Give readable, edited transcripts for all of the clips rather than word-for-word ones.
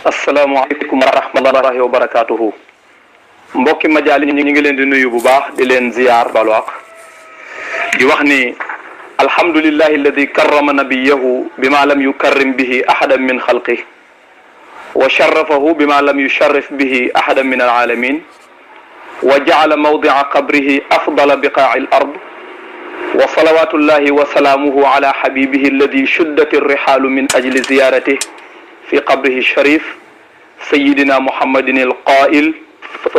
asalaamaaleykum wa rahmatullahi wa barakaatuhu. mbokki majaali ñu ngi leen di nuyu bu baax di leen ziyaar balu ak di wax ni alhamdulillahi alladi karrama nabiyahu bima lam yukarrim bihi ahadan min xalqih wa sharrafahu bima lam yusharrif bihi ahadan min alalamin wa jacala mawdica qabrihi afdala biqaaci alard wa salawatullahi wa salaamuhu ala xabibihi alladi shuddat alrixaalu min ajli ziyaratih fi qabrihi sharif sayidina muhammadin alqail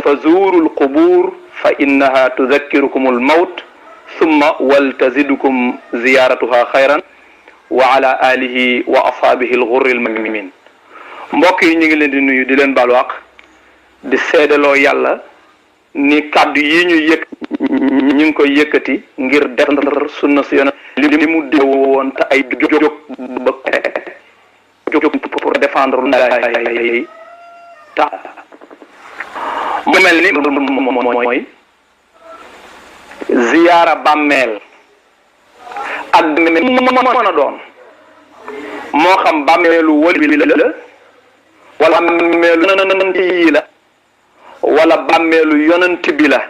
fazuru alqubur fa innaha tudakkirukum almawt summa waltazidukum ziyaratuha xayran wa ala alihi wa ashabihi alghurri almamin. mbokk yi ñu ngi leen di nuyu di leen baalu àq di seedaloo yàlla ni kàddu yi ñu ñu ngi koy yëkkati ngir defar sunna si yoon li mu dégg woon te ay jóg pour défendre lay ta mu mel ni mooy ziyaara bàmmeel ak mën a doon moo xam bàmmeelu wali la wala bàmmeelu yonent yi la wala bàmmeelu yonent bi la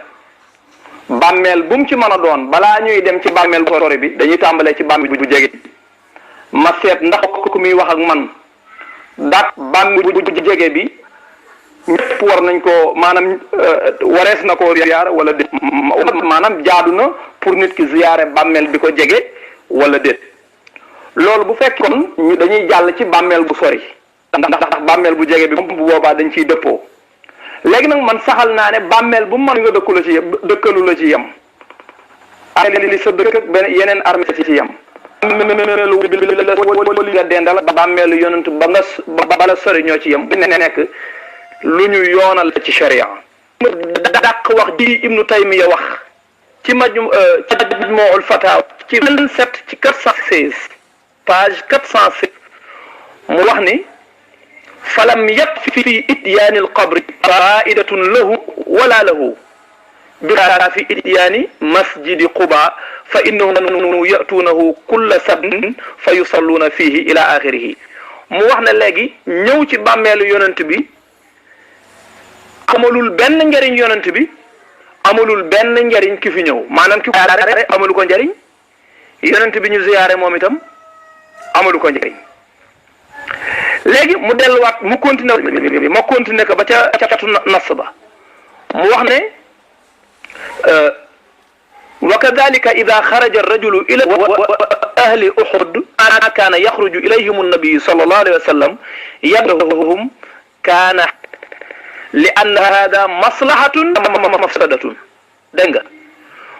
bàmmeel bu mu ci mën a doon balaa ñuy dem ci bàmmeel bu sori bi dañuy tàmbalee ci bàmmeel bu jege ma seet ndax ku muy wax ak man daat bàmmeel bu jege bi ñëpp war nañ ko maanaam warees na koo ziyaare wala déet maanaam jaadu na pour nit ki ziyaare bàmmeel bi ko jege wala déet loolu bu fekkoon ñu dañuy jàll ci bàmmeel bu sori ndax bàmmeel bu jege bi moom bu boobaa dañ ciy dëppoo léegi nag man saxal naa ne bàmmeel bu mën nga dëkku la ci yem dëkkalu la ci yem li sa dëkk ak benn yeneen armée ci yem li nga dendal bàmmeelu yonent ba nga bala sori ñoo ci yem nekk lu ñu yoonal ci sharia dàq wax ji ibnu taymiya wax ci majmuul fatawa ci 27 ci 416 page 416 mu wax ni falam yakfi fi ityaani alqabri faidatun lahu wala lahu bixilaafi ityaani masjidi quba fa innahum yatuunahu kulla sabtin fa yusalluuna fihi ila axirihi mu wax ne léegi ñëw ci bàmmeelu yonent bi amalul benn njariñ yonent bi amalul benn njariñ ki fi ñëw maanaam ki ziyaare amalu ko njariñ yonent bi ñu ziyaare moom itam amalu ko njariñ léegi mu delluwaat mu continuer ko ba ca catu nas ba mu wax ne wa kadalika ida xaraja arrajulu ila ahli uhud kaana yaxruju ilayhim annabiyu sallallahu alayhi wa sallam yad'uhum kaana li anna hada maslahatun mafsadatun dégg nga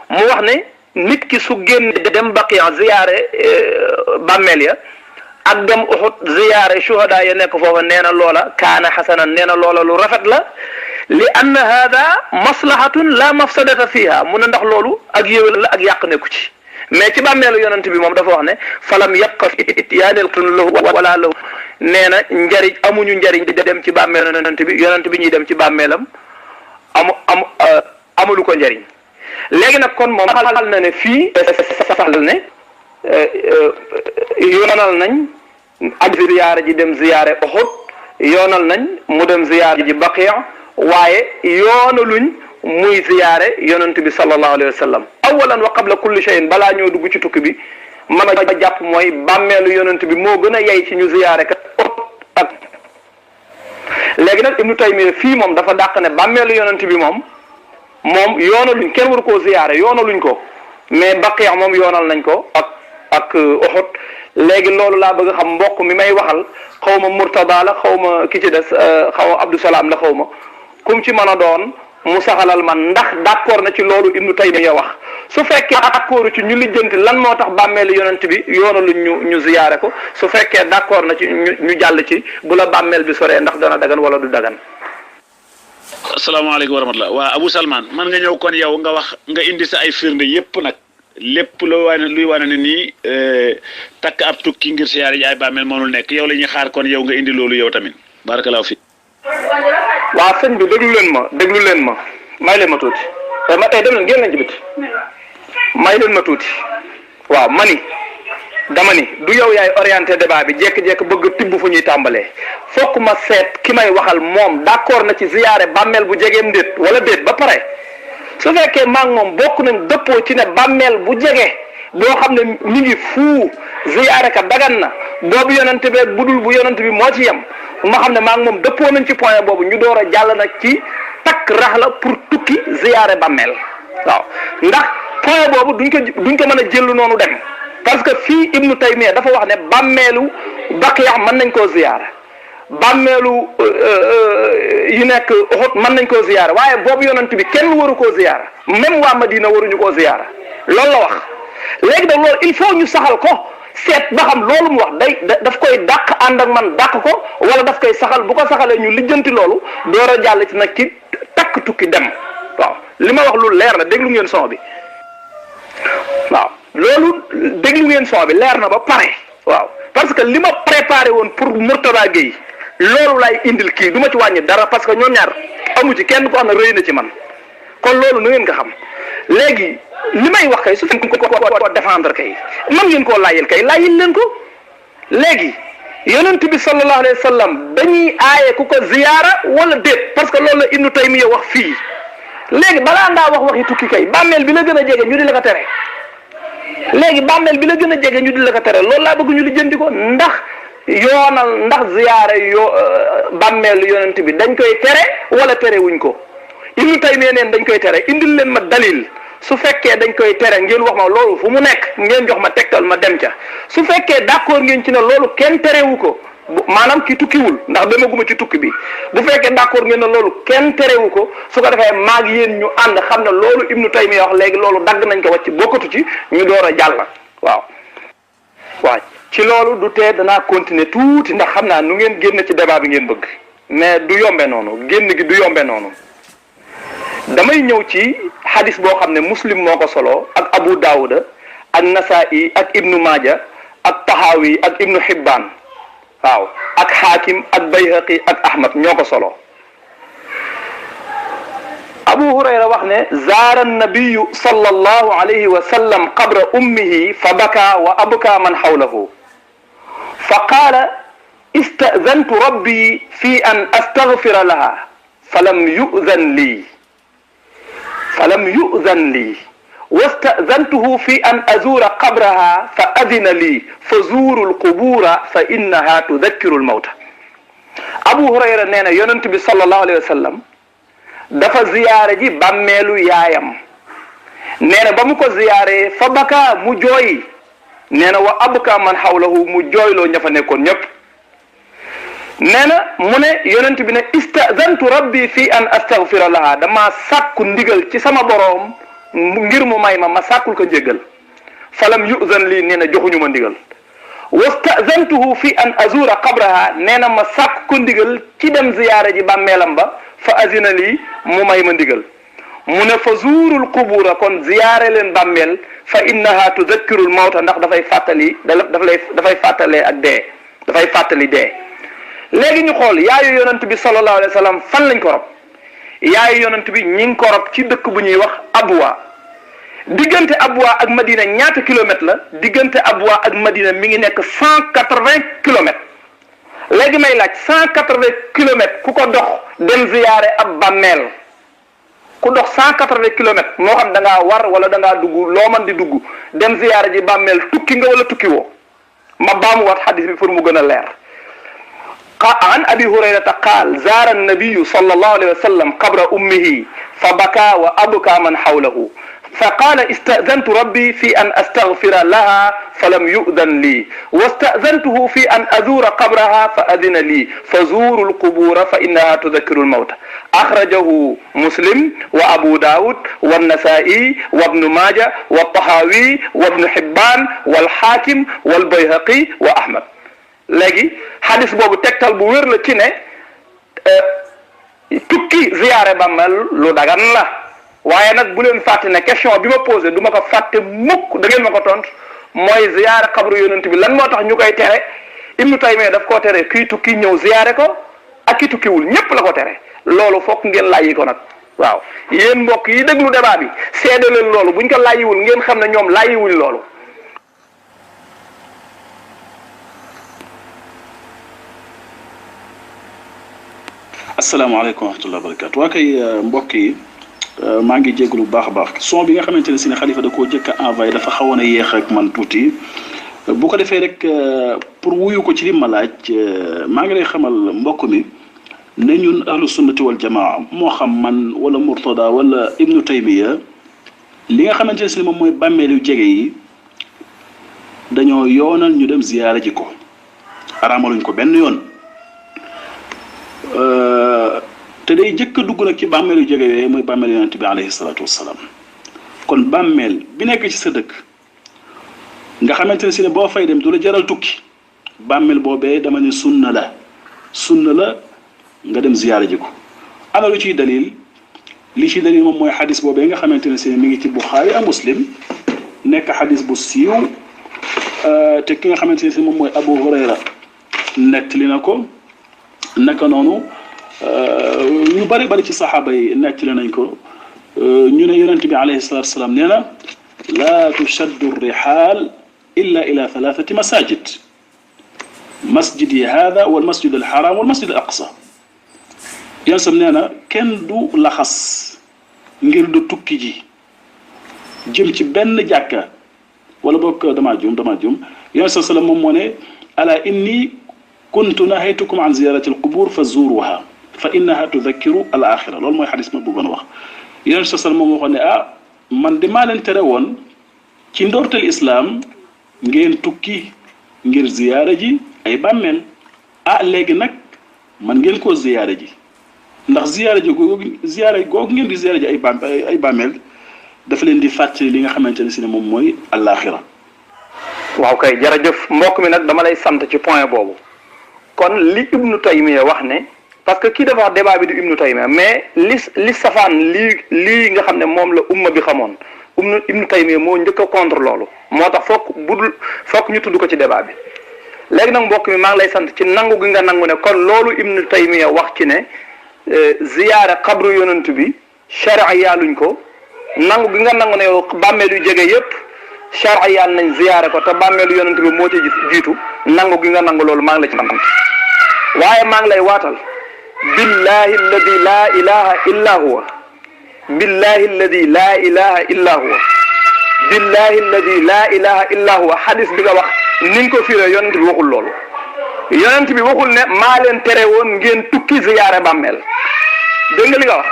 mu wax ne nit ki su génn dem baqiya ziyaare bàmmeel ya ak dem Uhud ziyaare shuhada ya nekk foofa nee na loola kaana xasanan nee na loola lu rafet la li anna hada maslahatun la mafsadata fiha mu ne ndax loolu ak yéwél la ak yàq nekku ci mais ci bàmmeelu yonent bi moom dafa wax ne falam yabqa fi ityaanil lahu wala lahu nee na njariñ amuñu njariñ di dem ci bàmmeelu yonent bi ñuy dem ci bàmmeelam amulu ko njariñ léegi nag kon moom xal na ne fii saxal ne yoonal nañ ak ziyaare ji dem ziyaare Uhud yoonal nañ mu dem ziyaare ji Baqiya waaye yoonaluñ muy ziyaare yonent bi sallallahu alayhi wa sallam awalan wa qabla kulli shay'in balaa ñoo dugg ci tukki bi mën a jàpp mooy bàmmeelu yonent bi moo gën a yey ci ñu ziyaare kat ak léegi nag Ibnu Taymiya fii moom dafa dàq ne bàmmeelu yonent bi moom yoonaluñ kenn waru koo ziyaare yoonaluñ ko mais Baqiya moom yoonal nañ ko ak Uhud léegi loolu laa bëgg a xam mbokk mi may waxal xaw ma Murtada la xaw ma ki ci des xaw ma Abdou Salaam la xaw ma kum ci mën a doon mu saxalal man ndax d'accord na ci loolu Ibnu Taymiya wax su fekkee d'accord ci ñu lijjanti lan moo tax bàmmeelu yonent bi yoonaluñ ñu ziyaare ko su fekkee d'accord na ci ñu jàll ci bu la bàmmeel bi soree ndax dana dagan wala du dagan. asalaamaaleykum wa rahmatulah waa Abou Salman man nga ñëw kon yow nga wax nga indi sa ay firnde yépp nag lépp luy wane ne nii takk ab tukki ngir siyaare ji ay bàmmeel mënul nekk yow la ñuy xaar kon yow nga indi loolu yow tamit barakalaaw fi. waaw sëñ bi déglu leen ma may leen ma tuuti dem leen génn nañ ci biti may leen ma tuuti waaw mani dama ni du yow yaay orienté débat bi jékki-jékki bëgg tibb fu ñuy tàmbalee fokk ma seet ki may waxal moom d'accord na ci ziyaare bàmmeel bu jegeem déet wala déet ba pare su fekkee maa ngi moom bokk nañ dëppoo ci ne bàmmeel bu jege boo xam ne mi ngi fuu ziyaare ka dagan na boobu yonent bi budul bu yonent bi moo ci yem ma xam ne maa ngi moom dëppoo nañ ci point boobu ñu door a jàll nag ci takk rax la pour tukki ziyaare bàmmeel waaw ndax point boobu duñ ko mën a jël noonu dem parce que fii Ibnu Taymiya dafa wax ne bàmmeelu Baqiya mën nañ koo ziyaara bàmmeelu yu nekk Uhud mën nañ koo ziyaara waaye boobu yonent bi kenn waru koo ziyaara même waa Madina waruñu koo ziyaara loolu la wax léegi nag loolu il faut ñu saxal ko seet ba xam loolu mu wax daf koy dàq ànd ak man dàq ko wala daf koy saxal bu ko saxalee ñu lijjanti loolu door a jàll ci nag ci takk tukki dem waaw li ma wax lu leer la déglu ngeen son bi waaw loolu déglu ngeen son bi leer na ba pare waaw parce que li ma préparé woon pour Mourtada Gueye loolu lay indil kii du ma ci wàññi dara parce que ñoom ñaar amu ci kenn ko xam ne rëy na ci man kon loolu na ngeen ko xam léegi li may wax kay su fekkee ko défendre kay man ngeen koo laajal kay laajal leen ko léegi yonent bi sallallahu alayhi wa sallam dañuy aaye ku ko ziyaara wala déet parce que loolu la Ibnu Taymiya wax fii léegi balaa ngaa wax waxi tukki kay bàmmeel bi la gën a jege ñu di la ko tere léegi bàmmeel bi la gën a jege ñu di la ko tere loolu laa bëgg ñu li jëndi ko ndax yoonal ndax ziyaara bàmmeel yonent bi dañ koy tere wala tere wuñ ko Ibnu Taymiya neen dañ koy tere indil leen ma dalil su fekkee dañ koy tere ngeen wax ma loolu fu mu nekk ngeen jox ma tegtal ma dem ca su fekkee d'accord ngeen ci ne loolu kenn terewu ko maanaam ki tukkiwul ndax demaguma ci tukki bi bu fekkee d'accord ngeen ne loolu kenn terewu ko su ko defee maag yéen ñu ànd xam ne loolu Ibnu Taymiya wax léegi loolu dagg nañ ko wàcc bokkatu ci ñu door a jàll waaw ci loolu du tee danaa continuer tuuti ndax xam naa nu ngeen génn ci débat bi ngeen bëgg mais du yombe noonu génn gi du yombe noonu damay ñëw ci xadis boo xam ne Muslim moo ko solo ak Abu Daawuda ak Nasaa'i ak Ibnu Maaja ak Tahawi ak Ibnu Hibbaan waaw ak Xaakim ak Bayhaqi ak Ahmad ñoo ko solo Abu Hurayra wax ne zaara nabiyu sallallahu alayhi wa sallam qabra ummihi fa baka wa abka man xawlahu fa qaala istazantu rabbi fi an astaghfira laha falam yu'zan lii واستأذنته في أن أزور قبرها فأذن لي فزوروا القبور فإنها تذكر الموت أبو هريرة نينا يونتبي صلى الله عليه وسلم دفا زيارة جي باميلو يايم نينا بامكو زيارة فبكى مجوي نينا وأبكى من حوله مجوي لو نفا نيكون ñep neena mu ne yonent bi ne istazantu rabbi fi an astaghfira laha dama sàkku ndigal ci sama boroom ngir mu may ma sàkkul ko njéggal falam yu'zan lii nee na joxuñu ma ndigal wastazantuhu fi an azura qabraha nee na ma sàkk ko ndigal ci dem ziyaara ji bàmmeelam ba fa azina lii mu may ma ndigal mu ne fa zuurul qubura kon ziyaare leen bàmmeel fa innaha tudakkirul mawta ndax dafay fàttali dafay fàttalee ak dee dafay fàttali dee léegi ñu xool yaayu yonent bi sallallahu alayhi wa sallam fan lañ ko rob yaayu yonent bi ñi ngi ko rob ci dëkk bu ñuy wax Abwa diggante Abwa ak Madina ñaata kilomètre la diggante Abwa ak Madina mi ngi nekk 180 kilomètres léegi may laaj 180 kilomètres ku ko dox dem ziyaare ab bàmmeel ku dox 180 kilomètres moo xam da ngaa war wala da ngaa dugg loo man di dugg dem ziyaare ji bàmmeel tukki nga wala tukki woo ma baamuwaat xadis bi pour mu gën a leer عن أبي هريرة قال زار النبي صلى الله عليه وسلم قبر أمه فبكى وأبكى من حوله فقال استأذنت ربي في أن أستغفر لها فلم يؤذن لي واستأذنته في أن أزور قبرها فأذن لي فزوروا القبور فإنها تذكر الموت أخرجه مسلم وأبو داود والنسائي وابن ماجه والطحاوي وابن حبان والحاكم والبيهقي وأحمد léegi xadis boobu tegtal bu wér la ci ne tukki ziyaare bàmmeel lu dagan la waaye nag bu leen fàtte ne question bi ma posé du ma ko fàtte mukk da ngeen ma ko tontu mooy ziyaare xabru yonent bi lan moo tax ñu koy tere Ibnu Taymiya daf koo tere kii tukki ñëw ziyaare ko ak ki tukkiwul ñépp la ko tere loolu fokk ngeen laaj ko nag waaw yéen mbokk yi déglu débat bi seede leen loolu buñ ko laayiwul ngeen xam ne ñoom laayiwuñ loolu asalaamaaleykum wa rahmatulah barakaatu waa kay mbokk yi maa ngi jégalu bu baax a baax son bi nga xamante ne si ne Khalifa da koo jëkk a envoyé dafa xawoon a yéex ak man tuuti bu ko defee rek pour wuyu ko ci li ma laaj maa ngi lay xamal mbokk mi ne ñun ahlu sunnati wal jamaa moo xam man wala Murtada wala Ibnu Taymiya li nga xamante ne si ne moom mooy bàmmeel yu jege yi dañoo yoonal ñu dem ziyaara ji ko araamaluñ ko benn yoon. te day jëkk a dugg nag ci bàmmeel yu jege yooyu mooy bàmmeel yonent bi alayhi salaatu wassalaam kon bàmmeel bi nekk ci sa dëkk nga xamante ne si ne boo fay dem du la jaral tukki bàmmeel boobee dama ne sunna la nga dem ziyaara ji ko ana lu ciy dalil li ci dalil moom mooy xadis boobee nga xamante ne si ne mi ngi ci Buxaari ak Muslim nekk xadis bu siiw te ki nga xamante ne si moom mooy Abu Hurayra nettali na ko naka noonu ñu bari ci saxaaba yi nettali nañ ko ñu ne yonent bi alayhi salaatu wasalaam nee na laa tushaddu rihaal illa ila thalathati masajid masjidi hada wal masjid al haram wal masjid al aqsa yan sam nee na kenn du laxas ngir du tukki ji jëm ci benn jàkka wala boog damaa jum yan sa salaam moom moo ne ala inni kuntu nahaytukum an ziyarati al qubur fa zuruha fa innaha tudakkiru al axira loolu mooy xadis ma bëggoon wax yeneen sosal moom waxoon ne man de maa leen tere woon ci ndorteel islam ngeen tukki ngir ziyaara ji ay bàmmeel léegi nag man ngeen koo ziyaara ji ndax ziyaara googu ngeen di ziyaara ji ay bàmmeel dafa leen di fàttali li nga xamante ne si ne moom mooy alaxira. waaw kay jërëjëf mbokk mi nag dama lay sant ci point boobu kon li Ibnu Taymiya wax ne parce que kii dafa wax débat bi du Ibnu Taymiya mais li safaan lii nga xam ne moom la umma bi xamoon Ibnu Taymiya moo njëkk a contre loolu moo tax fokk ñu tudd ko ci débat bi léegi nag mbokk mi maa ngi lay sant ci nangu gi nga nangu ne kon loolu Ibnu Taymiya wax ci ne ziyaara xabru yonent bi charia luñ ko nangu gi nga nangu ne yow bàmmeel yu jege yépp charia nañ ziyaare ko te bàmmeelu yonent bi moo ci jiitu nangu gi nga nangu loolu maa ngi la ci sant waaye maa ngi lay waatal billahi alladi laa ilaha illa huwa billahi alladi laa ilaha illa huwa billahi alladi laa ilaha illa huwa xadis bi nga wax ni nga ko firee yonent bi waxul loolu yonent bi waxul ne maa leen tere woon ngeen tukki ziyaare bàmmeel dégg nga li nga wax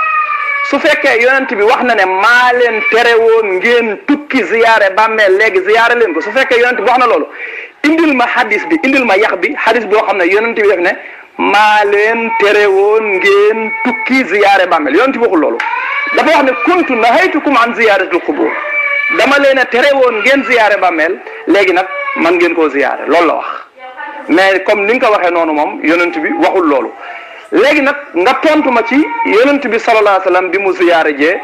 su fekkee yonent bi wax na ne maa leen tere woon ngeen tukki ziyaare bàmmeel léegi ziyaare leen ko su fekkee yonent bi wax na loolu indil ma xadis bi indil ma yax bi xadis boo xam ne yonent bi def ne maa leen tere woon ngeen tukki ziyaare bàmmeel yonent bi waxul loolu dafa wax ne kuntu nahaytukum an ziyaratil qubur dama leen a tere woon ngeen ziyaare bàmmeel léegi nag man ngeen koo ziyaare loolu la wax mais comme ni nga ko waxee noonu moom yonent bi waxul loolu léegi nag nga tontu ma ci yonent bi sallallahu alayhi wasallam bi mu ziyaare jee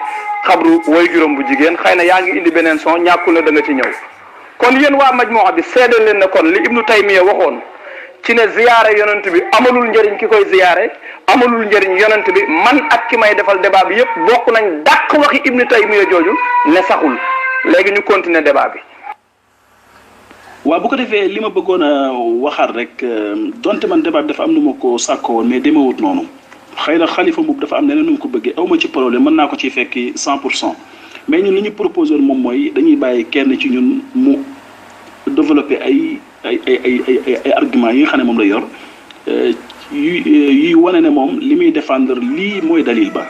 xabru way juróom bu jigéen xëy na yaa ngi indi beneen son ñàkkul na da nga ci ñëw kon yéen waa majmuwa bi seedal leen ne kon li Ibnu Taymiya waxoon ci ne ziyaare yonent bi amalul njëriñ ki koy ziyaare amalul njëriñ yonent bi man ak ki may defal débat bi yépp bokk nañ dàq waxi Ibnu Taymiya jooju ne saxul léegi ñu continuer débat bi. waaw bu ko defee li ma bëggoon a waxaat rek donte man débat bi dafa am nu ma ko sàkko woon mais demewut noonu xëy na Khalifa mboup dafa am neneen nu mu ko bëggee aw ma ci problème mën naa ko ciy fekki 100% mais ñun li ñu proposé woon moom mooy dañuy bàyyi kenn ci ñun mu développer ay arguments yi nga xam ne moom la yor yuy wane ne moom li muy défendre lii mooy dalil ba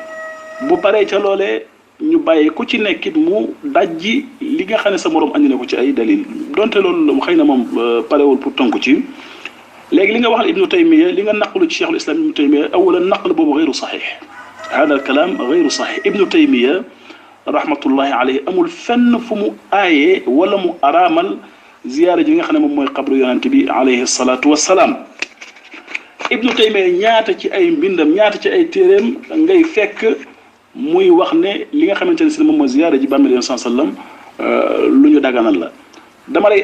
bu paree ca loolee ñu bàyyi ku ci nekkit mu dajji li nga xam ne sa morom andi na ko ci ay dalil donte loolu xëy na moom parewul pour tënku ci léegi li nga waxal Ibnu Taymiya li nga naqlu ci Cheikhul Islam Ibnu Taymiya awalan naql boobu gayru saxiix hada al kalaam gayru saxiix Ibnu Taymiya rahmatullahi alayhi amul fenn fu mu aayee wala mu araamal ziyaara ji nga xam ne moom mooy xabru yonent bi alayhi salaatu wassalaam Ibnu Taymiya ñaata ci ay mbindam ñaata ci ay téeréem ngay fekk muy wax ne li nga xamante ne si moom mooy ziyaara ji bàmmeel yonent sallam lu ñu daganal la dama lay